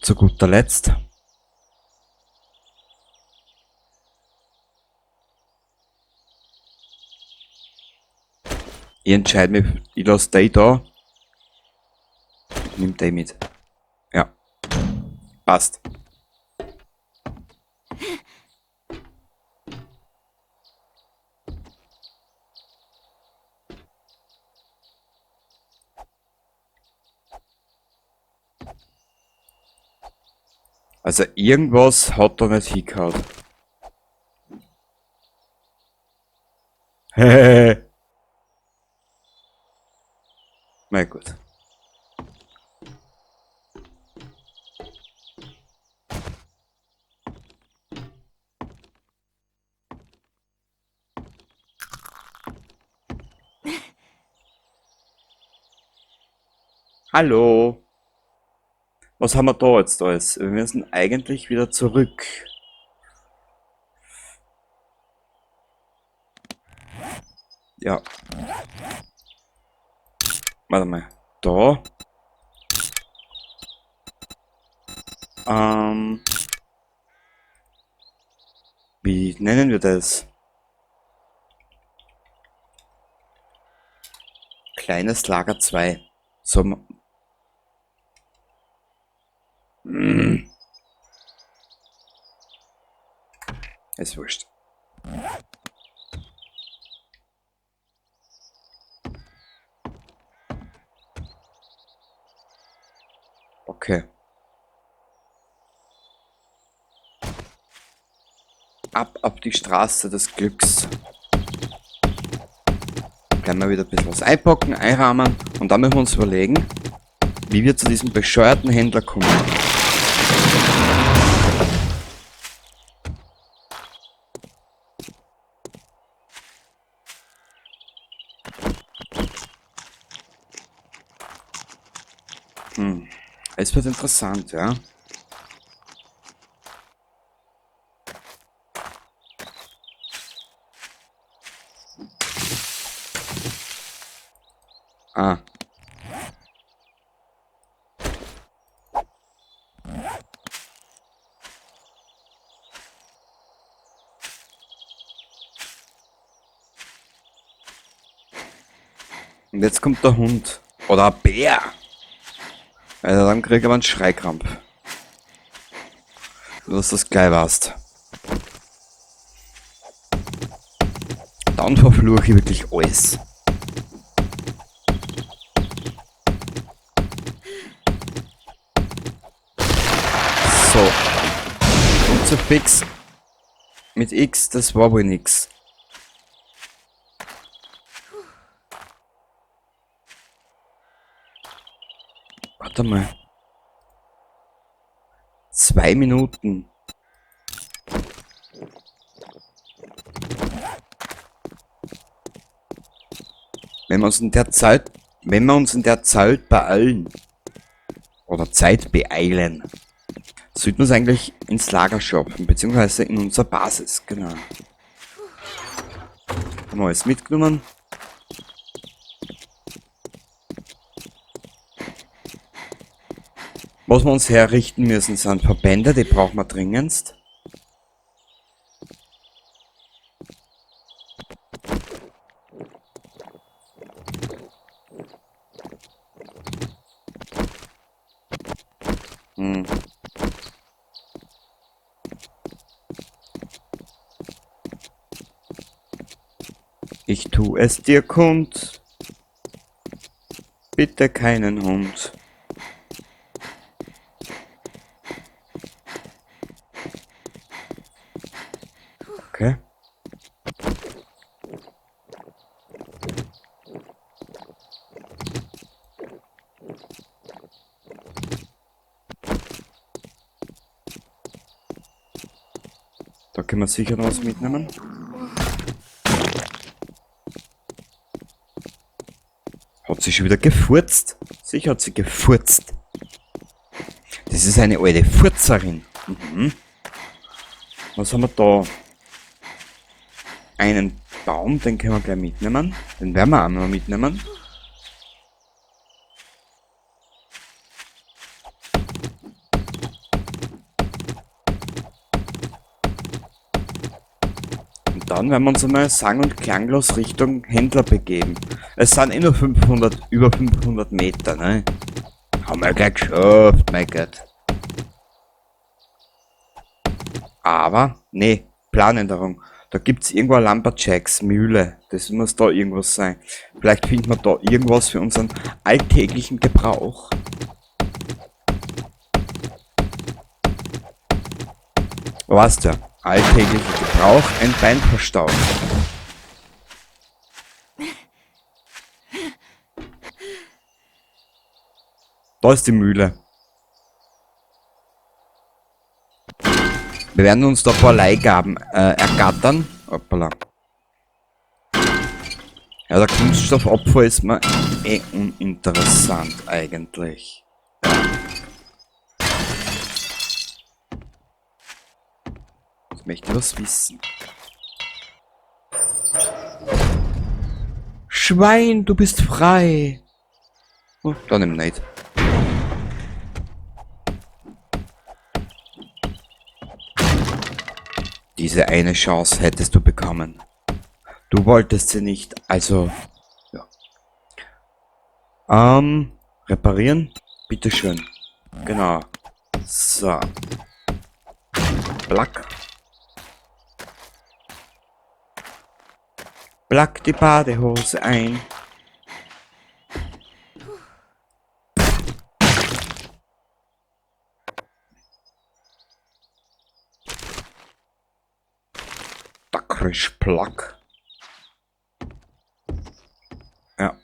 Zu guter Letzt. Ich entscheide mich, ich lasse die da. Ich nehme die mit. Ja. Passt. Also irgendwas hat da nicht hingehauen. Hehehe. Na gut. Hallo. Was haben wir da jetzt alles? Wir müssen eigentlich wieder zurück. Ja. Warte mal. Da. Wie nennen wir das? Kleines Lager 2. So. Ist wurscht. Okay. Ab auf die Straße des Glücks. Gleich mal wieder ein bisschen was einpacken, einrahmen und dann müssen wir uns überlegen, wie wir zu diesem bescheuerten Händler kommen. Es wird interessant, ja. Ah. Und jetzt kommt der Hund. Oder ein Bär. Also dann krieg ich aber einen Schreikrampf. Nur, dass du das gleich weißt. Dann verfluche ich wirklich alles. So. Und zu fix. Mit X, das war wohl nix. Warte mal. 2 Minuten. Wenn wir uns in der Zeit, wenn wir uns in der Zeit beeilen, oder Zeit beeilen, sollten wir uns eigentlich ins Lager shoppen, beziehungsweise in unserer Basis, genau. Haben wir alles mitgenommen. Was wir uns herrichten müssen, sind Verbände, die brauchen wir dringendst. Ich tu es dir kund. Bitte keinen Hund. Okay. Da können wir sicher noch was mitnehmen. Hat sie schon wieder gefurzt? Sicher hat sie gefurzt. Das ist eine alte Furzerin. Was haben wir da? Einen Baum, den können wir gleich mitnehmen. Den werden wir auch noch mitnehmen. Dann werden wir uns einmal sang- und klanglos Richtung Händler begeben. Es sind eh nur 500, über 500 Meter, ne? Haben wir gleich geschafft, mein Gott. Aber, nee, Planänderung. Da gibt's irgendwo eine Lumberjacks Mühle. Das muss da irgendwas sein. Vielleicht finden wir da irgendwas für unseren alltäglichen Gebrauch. Weißt du, alltäglicher Gebrauch, ein Bein verstaucht. Da ist die Mühle. Wir werden uns da ein paar Leihgaben ergattern. Hoppala. Ja, der Kunststoffabfall ist mir eh uninteressant eigentlich. Ja. Jetzt möchte ich was wissen. Schwein, du bist frei. Oh, da nimm nicht. Diese eine Chance hättest du bekommen. Du wolltest sie nicht, also... Ja. Reparieren? Bitteschön. Genau. So. Plack. Plack die Badehose ein. Takrisch Plack. Ja.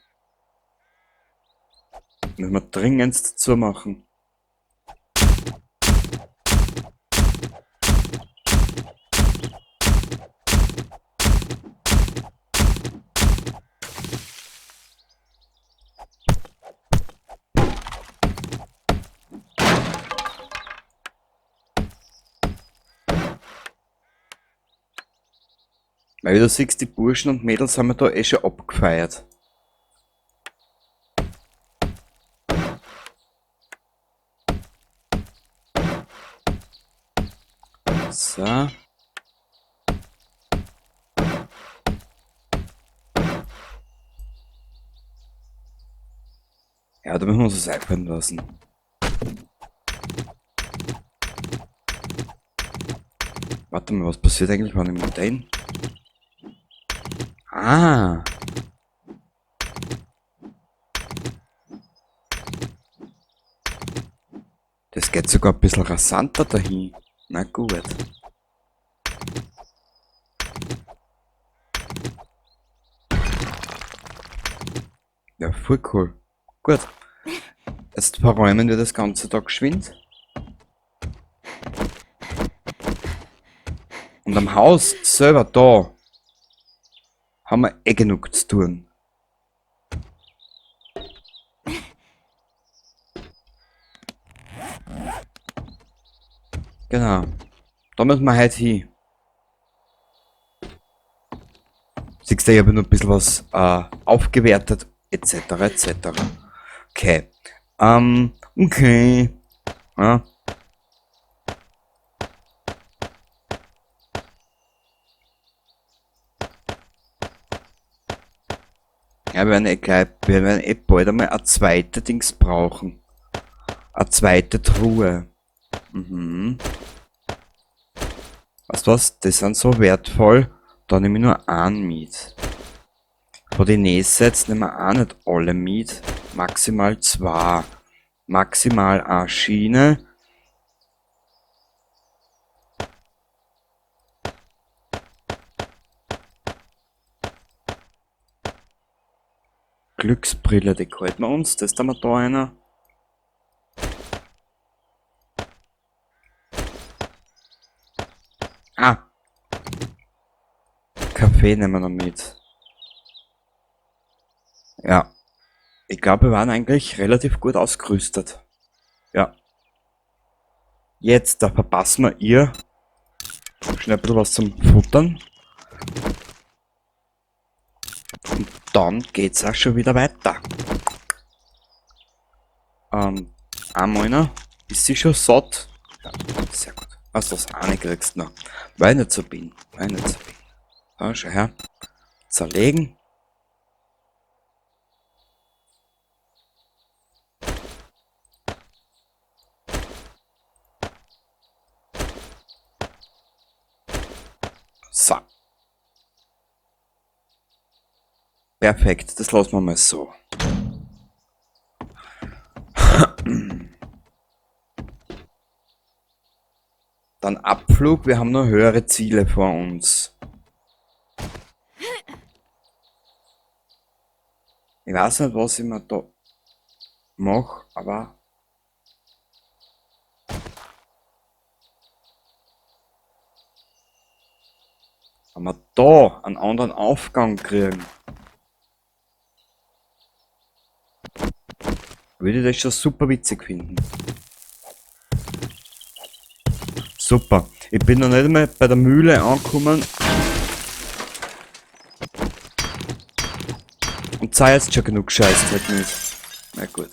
Müssen wir dringendst zumachen. Weil wie du siehst, die Burschen und Mädels haben wir da eh schon abgefeiert. So. Ja, da müssen wir uns was einfallen lassen. Warte mal, was passiert eigentlich, wenn ich mit denen? Ah. Das geht sogar ein bisschen rasanter dahin. Na gut. Ja, voll cool. Gut. Jetzt verräumen wir das Ganze da geschwind. Und am Haus selber da haben wir eh genug zu tun. Genau. Da müssen wir heute hin. Siehst du, ich habe noch ein bisschen was aufgewertet, et cetera, et cetera. Okay. Okay. Ja. Ja, wir werden eh gleich, wir werden eh bald einmal eine zweite Dings brauchen. Eine zweite Truhe. Weißt du was? Die sind so wertvoll, da nehme ich nur einen mit. Von den Nähsets nehmen wir auch nicht alle mit. Maximal zwei. Maximal eine Schiene. Glücksbrille, die halten wir uns. Das haben wir da einer. Ah. Kaffee nehmen wir noch mit. Ja. Ich glaube, wir waren eigentlich relativ gut ausgerüstet. Ja. Jetzt, da verpassen wir ihr schnell ein bisschen was zum Futtern. Und dann geht's auch schon wieder weiter. Einmal noch. Ist sie schon satt? Ja, sehr gut. Also das eine kriegst du noch. Weil ich nicht so bin. Weil ich nicht so bin. So, schau her. Zerlegen. So. Perfekt, das lassen wir mal so. Dann Abflug, wir haben noch höhere Ziele vor uns. Ich weiß nicht, was ich mir da mache, aber... Wenn wir da einen anderen Aufgang kriegen, würde ich das schon super witzig finden. Super. Ich bin noch nicht einmal bei der Mühle angekommen. Und zahle jetzt schon genug Scheißdreck mit. Na gut.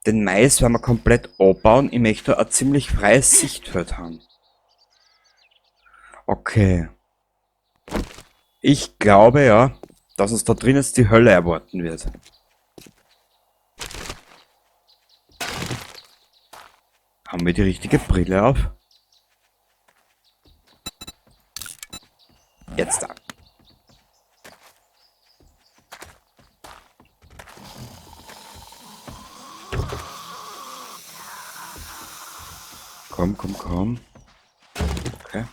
Den Mais werden wir komplett abbauen. Ich möchte ein ziemlich freies Sichtfeld haben. Okay. Ich glaube ja, dass uns da drin jetzt die Hölle erwarten wird. Haben wir die richtige Brille auf? Jetzt da. Komm, komm, komm. Okay.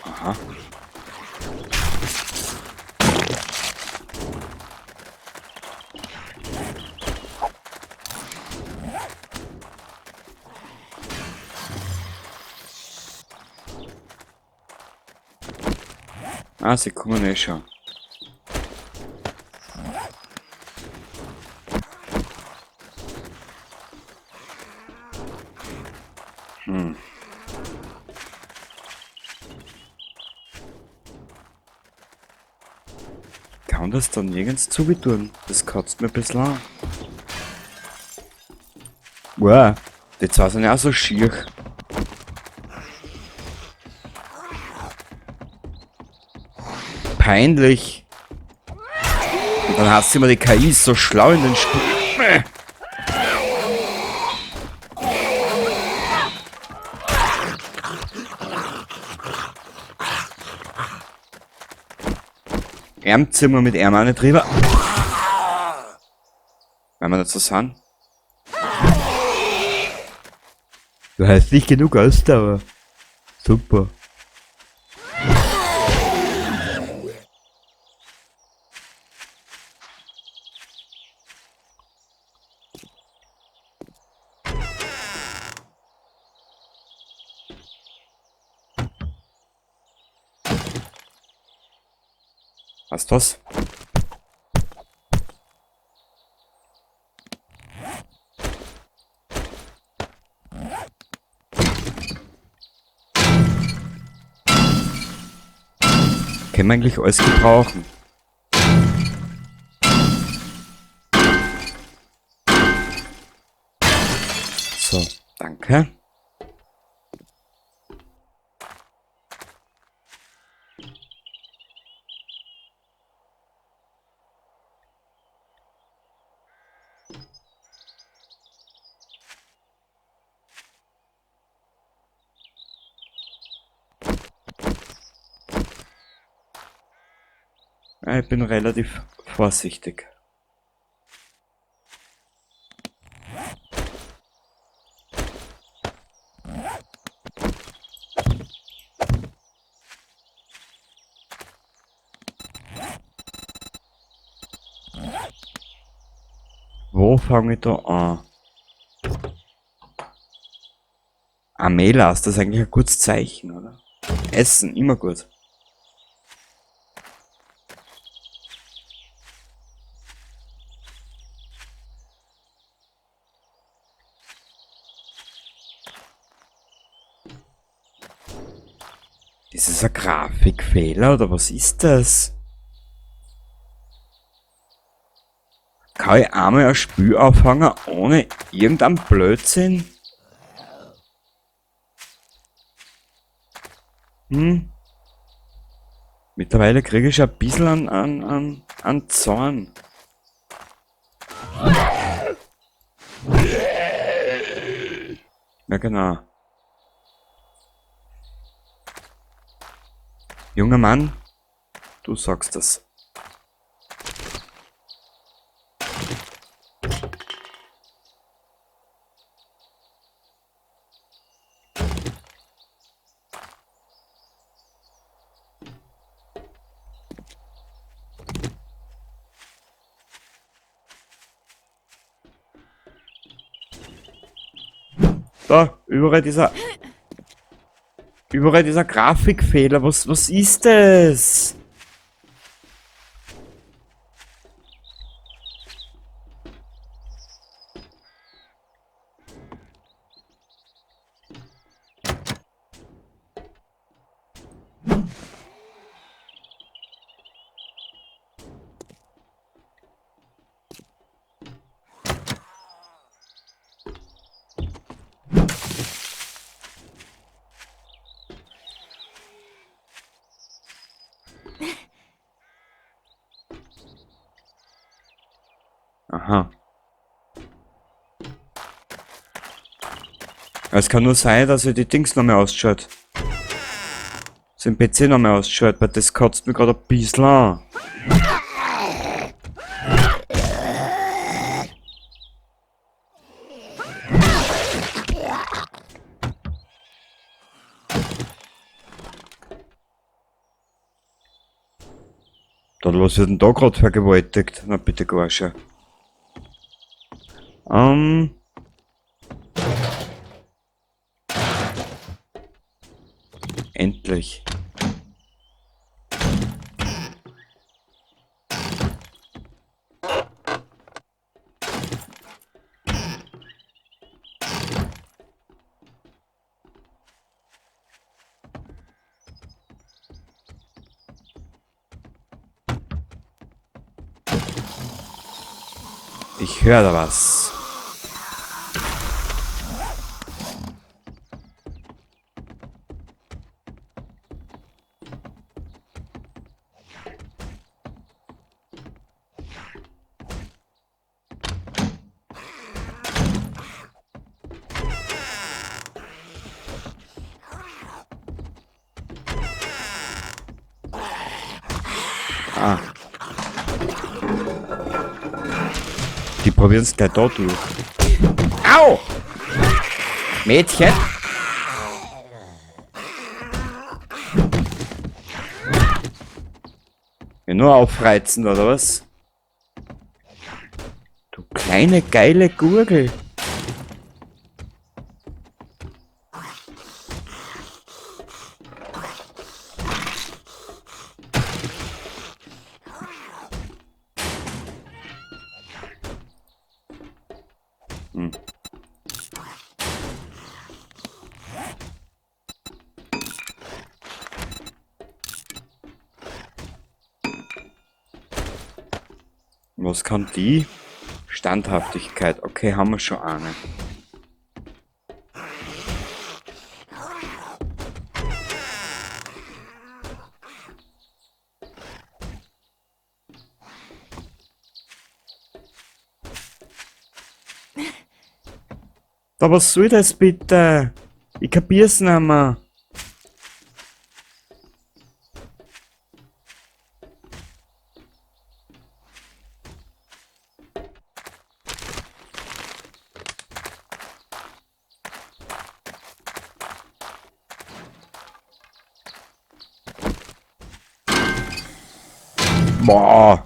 Aha. Ah, sie kommen eh schon. Kann das dann nirgends zugetun? Das kotzt mir ein bisschen an. Wow, die zwei sind ja auch so schier. Peinlich. Und dann hast du immer die KI so schlau in den Spielen. Ärmzimmer mit Ärmel auch nicht drüber. Wenn wir nicht so sind. Du hast nicht genug Ausdauer. Super. Was das? Können wir eigentlich alles gebrauchen? So, danke. Ich bin relativ vorsichtig. Wo fange ich da an? Amelas, das ist eigentlich ein gutes Zeichen, oder? Essen, immer gut. Ist das ein Grafikfehler oder was ist das? Kann ich einmal ein Spiel anfangen ohne irgendeinen Blödsinn? Hm? Mittlerweile kriege ich ein bisschen an Zorn. Ja, genau. Junger Mann, du sagst das. Da, überall dieser Grafikfehler. Was ist das? Aha. Es kann nur sein, dass ich die Dings noch mehr ausschaut. Dass ich den PC noch mehr ausschaut, weil das kotzt mir gerade ein bisschen an. Da, was wird denn da grad vergewaltigt? Na bitte, Gorsche. Endlich. Ich höre da was. Ah. Die probieren es gleich da durch. Au! Mädchen! Ja, nur aufreizen, oder was? Du kleine, geile Gurgel! Was kann die? Standhaftigkeit. Okay, haben wir schon eine. Aber was soll das bitte? Ich kapier's nicht mehr. Boah.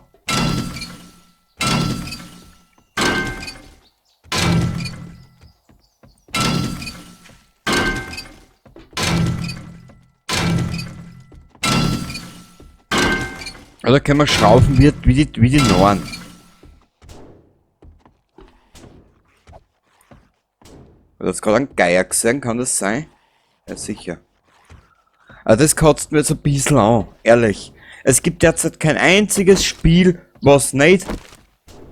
Also können wir schrauben wie die Noren. Hat das gerade einen Geier gesehen? Kann das sein? Ja, sicher. Also das kotzt mir jetzt ein bisschen an, ehrlich. Es gibt derzeit kein einziges Spiel, was nicht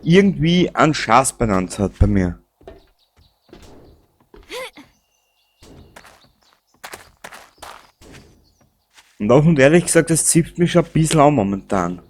Irgendwie einen Schatz benannt hat bei mir. Und auch und ehrlich gesagt, das zieht mich schon ein bisschen an momentan.